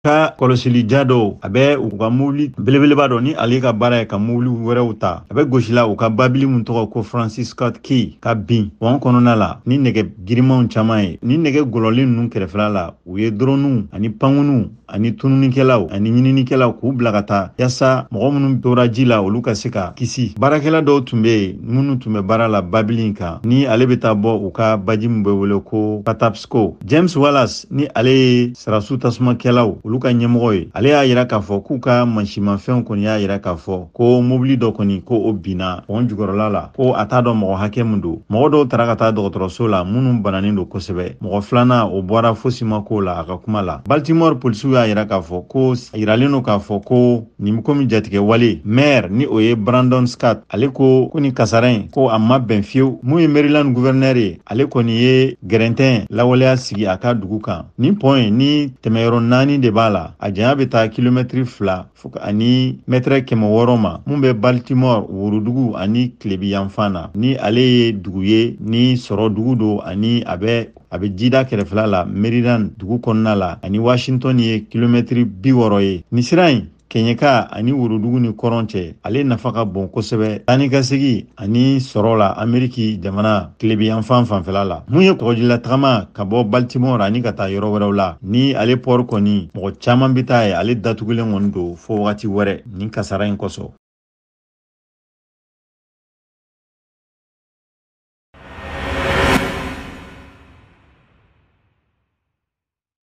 Ka kɔlɔsili ja dɔw, a bɛ u ka mobili belebeleba dɔ, ni ale ka baara ye ka mobili wɛrɛw ta, a bɛ gosila u ka babili min tɔgɔ ko Francis Scott Key, ka bin pɔn kɔnɔna la ni nɛgɛ girimanw caman ye. Ni nɛgɛ gɔlɔlen ninnu kɛrɛfɛla la, u ye drɔnuw ani pankunuw ani tununikɛlaw ani ɲininikɛlaw k'u bila ka taa, yaasa mɔgɔ minnu tora ji la, olu ka se ka kisi. Baarakɛla dɔw tun bɛ yen minnu tun bɛ baara la babili in kan, ni ale bɛ taa bɔ u ka baji min bɛ wele ko Patapsco. James Wallace, ni ale ye sarasiw tasumakɛlaw olu ka ɲɛmɔgɔ ye, ale y'a yira k'a fɔ k'u ka mansimafɛnw kɔni y'a yira k'a fɔ ko mobili dɔ kɔni, ko o binna pɔn jukɔrɔla la, ko a t'a dɔn mɔgɔ hakɛ min don. Mɔgɔ dɔw tara ka taa dɔgɔtɔrɔso la minnu bananen don kosɛbɛ. Mɔgɔ filanan, o bɔra fosi ma k'o la, a ka kuma la. Baltimore polisiw y'a yira k'a fɔ ko yiralen don k'a fɔ ko nin bɛ komi jatigɛ wale. Maire, ni o ye Brandon Scott, ale ko ko ni kasara in, ko a ma bɛn fiyewu. Mun ye Maryland gouverneur ye, ale kɔni ye gɛrɛntɛn lawaleya sigi a ka dugu kan. Nin pɔn in, ni tɛmɛyɔrɔ naani de b'a la, a janya bɛ taa kilomɛtiri 2 fo ani mɛtɛrɛ 600 ma, mun bɛ Baltimore worodugu ani tilebi yanfan na, ni ale ye dugu ye ni sɔrɔ dugu don, ani a bɛ jida kɛrɛfɛla la Maryland dugu kɔnɔna la, ani Washington ye kilomɛtiri 60 ye. Nin sira in, kɛɲɛka ani worodugu ni kɔrɔn cɛ, ale nafa ka bon kosɛbɛ taa ni ka segi ani sɔrɔ la Ameriki jamana tilebiyanfan fanfɛla la. Mun ye kɔgɔjila tagama ka bɔ Baltimore ani ka taa yɔrɔ wɛrɛw la, ni ale pɔri kɔni, mɔgɔ caman bɛ taa ye, ale datugulen kɔni don fo wagati wɛrɛ nin kasara in kosɔn.